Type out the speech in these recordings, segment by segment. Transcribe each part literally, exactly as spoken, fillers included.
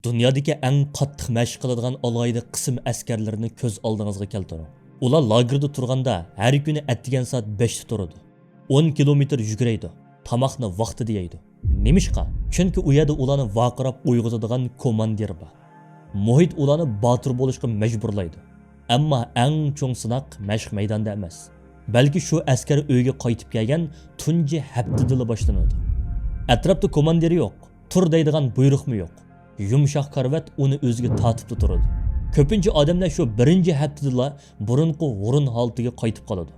دۇنيادىكى ئەڭ قاتتىق مەشىق قىلىدىغان ئالاھىدە قىسىم ئەسكەرلىرىنى كۆز ئالدىڭىزغا كەلتۈرۈڭ. ئۇلار لاگېردا تۇرغاندا ھەر كۈنى ئەتىگەن سائەت بەشتە تۇرىدۇ. ئون كىلومېتىر يۈگۈرەيدۇ، تاماقنى ۋاقتىدا يەيدۇ. نېمىشقا؟ چۈنكى ئۇ يەردە ئۇلارنى ۋارقىراپ ئويغىتىدىغان كوماندىر بار. مۇھىت ئۇلارنى باتۇر بولۇشقا مەجبۇرلايدۇ. ئەمما ئەڭ چوڭ سىناق مەشىق مەيدانىدا ئەمەس، بەلكى شۇ ئەسكەر ئۆيگە قايتىپ كەلگەن تۇنجى ھەپتىدىلا باشلىنىدۇ. ئەتراپتا كوماندىر يوق، تۇر دەيدىغان بۇيرۇقمۇ يوق. يۇمشاق كارىۋات ئۇنى ئۆزىگە تارتىپلا تۇرىدۇ. كۆپىنچە ئادەملەر شۇ بىرىنچى ھەپتىدىلا بۇرۇنقى ھۇرۇن ھالىتىگە قايتىپ قالىدۇ.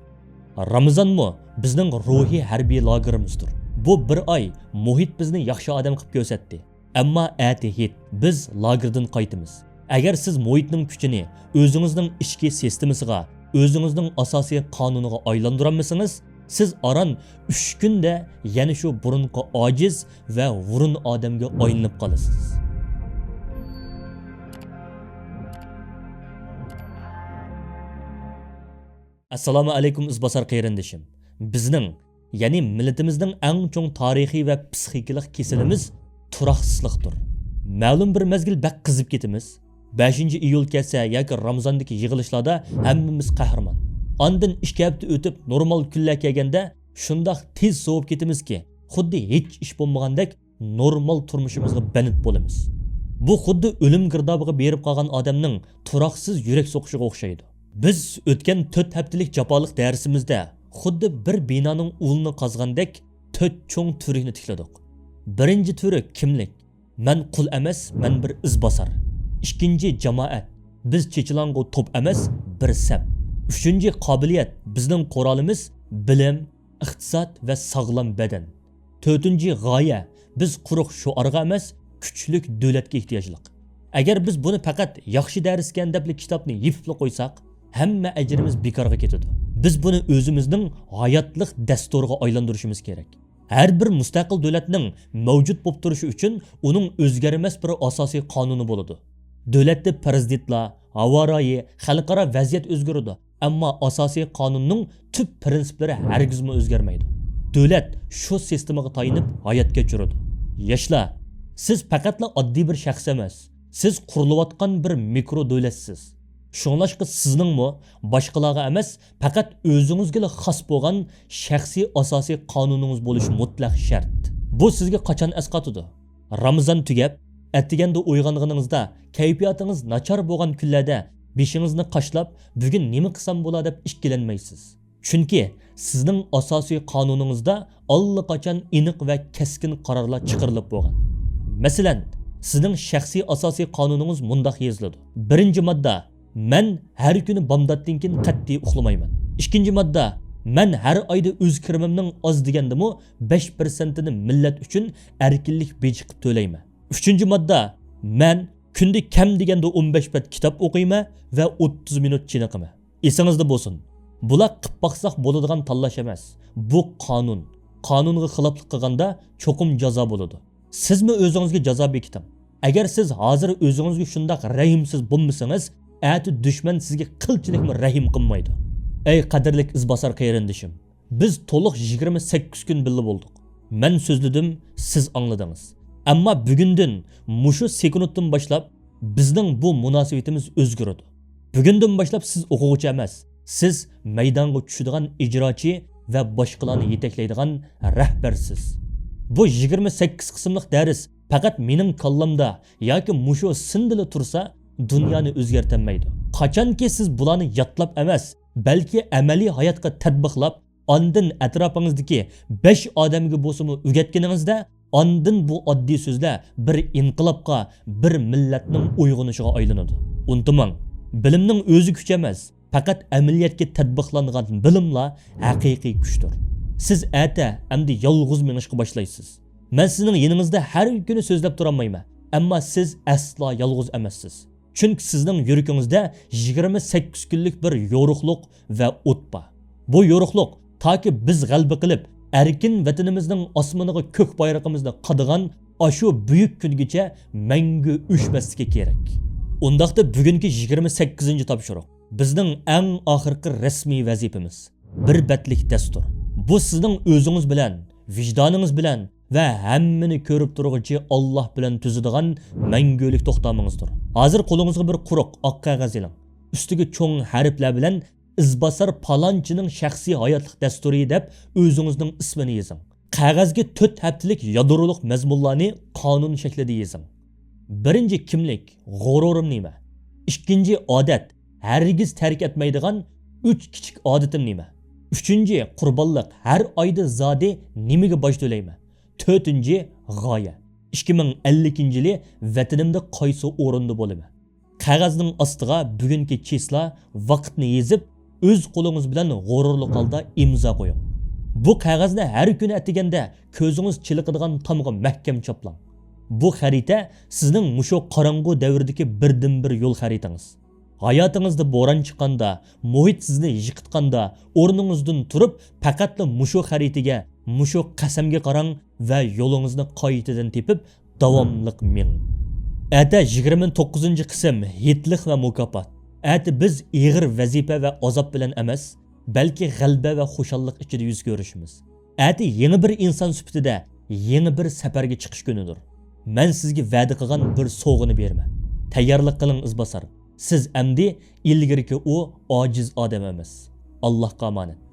رامىزانمۇ بىزنىڭ روھىي ھەربىي لاگېرىمىزدۇر. بۇ بىر ئاي مۇھىت بىزنى ياخشى ئادەم قىلىپ كۆرسەتتى. ئەمما ئەتە ھېيت، بىز لاگېردىن قايتىمىز. ئەگەر سىز مۇھىتنىڭ كۈچىنى ئۆزىڭىزنىڭ ئىچكى سىستېمىسىغا، ئۆزىڭىزنىڭ ئاساسىي قانۇنىغا ئايلاندۇرالمىسىڭىز، سىز ئاران ئۈچ كۈندە يەنە شۇ بۇرۇنقى ئاجىز ۋە ھۇرۇن ئادەمگە ئايلىنىپ قالىسىز. ئەسسالامۇ ئەلەيكۇم ئىزباسار قېرىندىشىم. بىزنىڭ، يەنى مىللىتىمىزنىڭ ئەڭ چوڭ تارىخىي ۋە پسىخىكىلىق كېسىلىمىز تۇراقسىزلىقتۇر. مەلۇم بىر مەزگىل بەك قىزىپ كېتىمىز. بەشىنچى ئىيۇل كەلسە ياكى رامىزاندىكى يىغىلىشلاردا ھەممىمىز قەھرىمان. ئاندىن ئىككى ھەپتە ئۆتۈپ نورمال كۈنلەر كەلگەندە شۇنداق تېز سوۋۇپ كېتىمىزكى، خۇددى ھېچ ئىش بولمىغاندەك نورمال تۇرمۇشىمىزغا بەند بولىمىز. بۇ خۇددى ئۆلۈم گىردابىغا بېرىپ قالغان ئادەمنىڭ تۇراقسىز يۈرەك سوقۇشىغا ئوخشايدۇ. بىز ئۆتكەن تۆت ھەپتىلىك جاپالىق دەرسىمىزدە خۇددى بىر بىنانىڭ ئۇلىنى قازغاندەك تۆت چوڭ تۈۋرۈكنى تىكلىدۇق. بىرىنچى تۈۋرۈك كىملىك؟ مەن قۇل ئەمەس، مەن بىر ئىزباسار. ئىككىنچى جامائەت. بىز چېچىلاڭغۇ توپ ئەمەس، بىر سەپ. ئۈچىنچى قابىلىيەت. بىزنىڭ قورالىمىز بىلىم، ئىقتىساد ۋە ساغلام بەدەن. تۆتىنچى غايە. بىز قۇرۇق شوئارغا ئەمەس، كۈچلۈك دۆلەتكە ئېھتىياجلىق. ئەگەر بىز بۇنى پەقەت ياخشى دەرسكەن دەپلا كىتابنى يېپىپلا قويساق، ھەممە ئەجرىمىز بىكارغا كېتىدۇ. بىز بۇنى ئۆزىمىزنىڭ ھاياتلىق دەستۇرىغا ئايلاندۇرۇشىمىز كېرەك. ھەر بىر مۇستەقىل دۆلەتنىڭ مەۋجۇت بولۇپ تۇرۇشى ئۈچۈن ئۇنىڭ ئۆزگەرمەس بىر ئاساسىي قانۇنى بولىدۇ. دۆلەتتە پارازىتلار، ھاۋا رايى، خەلقئارا ۋەزىيەت ئۆزگىرىدۇ، ئەمما ئاساسىي قانۇننىڭ تۈپ پىرىنسىپلىرى ھەرگىزمۇ ئۆزگەرمەيدۇ. دۆلەت شۇ سىستېمىغا تايىنىپ ھايات كەچۈرىدۇ. ياشلار، سىز پەقەتلا ئاددىي بىر شەخس ئەمەس، سىز قۇرۇلۇۋاتقان بىر مىكرو دۆلەتسىز. شۇڭلاشقا سىزنىڭمۇ باشقىلارغا ئەمەس، پەقەت ئۆزىڭىزگىلا خاس بولغان شەخسىي ئاساسىي قانۇنىڭىز بولۇشى مۇتلەق شەرت. بۇ سىزگە قاچان ئەسقاتىدۇ؟ رامىزان تۈگەپ، ئەتىگەندە ئويغانغىنىڭىزدا كەيپىياتىڭىز ناچار بولغان كۈنلەردە بېشىڭىزنى قاشلاپ، بۈگۈن نېمە قىلسام بولا دەپ ئىككىلەنمەيسىز. چۈنكى سىزنىڭ ئاساسىي قانۇنىڭىزدا ئاللىقاچان ئېنىق ۋە كەسكىن قارارلار چىقىرىلىپ بولغان. مەسىلەن، سىزنىڭ شەخسىي ئاساسىي قانۇنىڭىز مۇنداق يېزىلىدۇ. بىرىنچى ماددا، مەن ھەر كۈنى بامداتتىن كېيىن قەتئىي ئۇخلىمايمەن. ئىككىنچى ماددا، مەن ھەر ئايدا ئۆز كىرىمىمنىڭ ئاز دېگەندىمۇ بەش پىرسەنتىنى مىللەت ئۈچۈن ئەركىنلىك بېجى قىلىپ تۆلەيمەن. ئۈچىنچى ماددا، مەن كۈندە كەم دېگەندە ئون بەش بەت كىتاب ئوقۇيمەن ۋە ئوتتۇز مىنۇت چېنىقىمەن. ئېسىڭىزدە بولسۇن، بۇلار قىپ باقساق بولىدىغان تاللاش ئەمەس. بۇ قانۇن. قانۇنغا خىلاپلىق قىلغاندا چوقۇم جازا بولىدۇ. سىزمۇ ئۆزىڭىزگە جازا بېكىتىڭ. ئەگەر سىز ھازىر ئۆزىڭىزگە شۇنداق رەھىمسىز بولمىسىڭىز، ئەتە دۈشمەن سىزگە قىلچىلىكمۇ رەھىم قىلمايدۇ. ئەي قەدىرلىك ئىزباسار قېرىندىشىم، بىز تولۇق يىگىرمە سەككىز كۈن بىللە بولدۇق. مەن سۆزلىدىم، سىز ئاڭلىدىڭىز. ئەمما بۈگۈندىن، مۇشۇ سېكۇنتتىن باشلاپ بىزنىڭ بۇ مۇناسىۋىتىمىز ئۆزگىرىدۇ. بۈگۈندىن باشلاپ سىز ئوقۇغۇچى ئەمەس، سىز مەيدانغا چۈشىدىغان ئىجراچى ۋە باشقىلارنى يېتەكلەيدىغان رەھبەرسىز. بۇ يىگىرمە سەككىز قىسىملىق دەرس پەقەت مېنىڭ كاللامدا ياكى مۇشۇ سىندىلا تۇرسا، دۇنيانى ئۆزگەرتەلمەيدۇ. قاچانكى سىز بۇلارنى يادلاپ ئەمەس، بەلكى ئەمەلىي ھاياتقا تەتبىقلاپ، ئاندىن ئەتراپىڭىزدىكى بەش ئادەمگە بولسىمۇ ئۆگەتكىنىڭىزدە، ئاندىن بۇ ئاددىي سۆزلەر بىر ئىنقىلابقا، بىر مىللەتنىڭ ئويغىنىشىغا ئايلىنىدۇ. ئۇنتۇماڭ، بىلىمنىڭ ئۆزى كۈچ ئەمەس، پەقەت ئەمەلىيەتكە تەتبىقلانغان بىلىملا ھەقىقىي كۈچتۇر. سىز ئەتە ئەمدى يالغۇز مېڭىشقا باشلايسىز. مەن سىزنىڭ يېنىڭىزدا ھەر كۈنى سۆزلەپ تۇرالمايمەن، ئەمما سىز ئەسلا يالغۇز ئەمەسسىز. چۈنكى سىزنىڭ يۈرىكىڭىزدە يىگىرمە سەككىز كۈنلۈك بىر يورۇقلۇق ۋە ئوت بار. بۇ يورۇقلۇق تاكى بىز غەلىبە قىلىپ، ئەركىن ۋەتىنىمىزنىڭ ئاسمىنىغا كۆك بايرىقىمىزنى قادىغان ئاشۇ بۈيۈك كۈنگىچە مەڭگۈ ئۆچمەسلىكى كېرەك. ئۇنداقتا بۈگۈنكى يىگىرمە سەككىزىنچى تاپشۇرۇق، بىزنىڭ ئەڭ ئاخىرقى رەسمىي ۋەزىپىمىز، بىر بەتلىك دەستۇر. بۇ سىزنىڭ ئۆزىڭىز بىلەن، ۋىجدانىڭىز بىلەن، ۋە ھەممىنى كۆرۈپ تۇرغۇچى ئاللاھ بىلەن تۈزىدىغان مەڭگۈلۈك توختامىڭىزدۇر. ھازىر قولىڭىزغا بىر قۇرۇق ئاق قەغەز ئېلىڭ. ئۈستىگە چوڭ ھەرپلەر بىلەن «ئىزباسار پالانچىنىڭ شەخسىي ھاياتلىق دەستۇرى» دەپ ئۆزىڭىزنىڭ ئىسمىنى يېزىڭ. قەغەزگە تۆت ھەپتىلىك يادرولۇق مەزمۇنلارنى قانۇن شەكلىدە يېزىڭ. بىرىنچى، كىملىك، غۇرۇرۇم نېمە؟ ئىككىنچى، ئادەت، ھەرگىز تەرك ئەتمەيدىغان ئۈچ كىچىك ئادىتىم نېمە؟ ئۈچىنچى، قۇربانلىق، ھەر ئايدا زادى نېمىگە باج تۆلەيمەن؟ تۆتىنچى، غايە، ئىككى مىڭ ئەللىكىنچى يىلى ۋەتىنىمدە قايسى ئورۇندا بولىمەن؟ قەغەزنىڭ ئاستىغا بۈگۈنكى چىسلا، ۋاقىتنى يېزىپ، ئۆز قولىڭىز بىلەن غۇرۇرلۇق ھالدا ئىمزا قويۇڭ. بۇ قەغەزنى ھەر كۈنى ئەتىگەندە كۆزىڭىز چېلىقىدىغان تامغا مەھكەم چاپلاڭ. بۇ خەرىتە سىزنىڭ مۇشۇ قاراڭغۇ دەۋردىكى بىردىنبىر يول خەرىتىڭىز. ھاياتىڭىزدا بوران چىققاندا، مۇھىت سىزنى يىقىتقاندا، ئورنىڭىزدىن تۇرۇپ، پەقەتلا مۇشۇ خەرىتىگە، مۇشۇ قەسەمگە قاراڭ ۋە يولىڭىزنى قايتىدىن تېپىپ، داۋاملىق مېڭىڭ. ئەتە يىگىرمە توققۇزىنچى قىسىم، ھېيتلىق ۋە مۇكاپات. ئەتە بىز ئېغىر ۋەزىپە ۋە ئازاب بىلەن ئەمەس، بەلكى غەلىبە ۋە خۇشاللىق ئىچىدە يۈز كۆرۈشىمىز. ئەتە يېڭى بىر ئىنسان سۈپىتىدە يېڭى بىر سەپەرگە چىقىش كۈنىدۇر. مەن سىزگە ۋەدە قىلغان بىر سوۋغىنى بېرىمەن. تەييارلىق قىلىڭ، ئىزباسار. سىز ئەمدى ئىلگىرىكى ئۇ ئاجىز ئادەم ئەمەس. ئاللاھقا ئامانەت.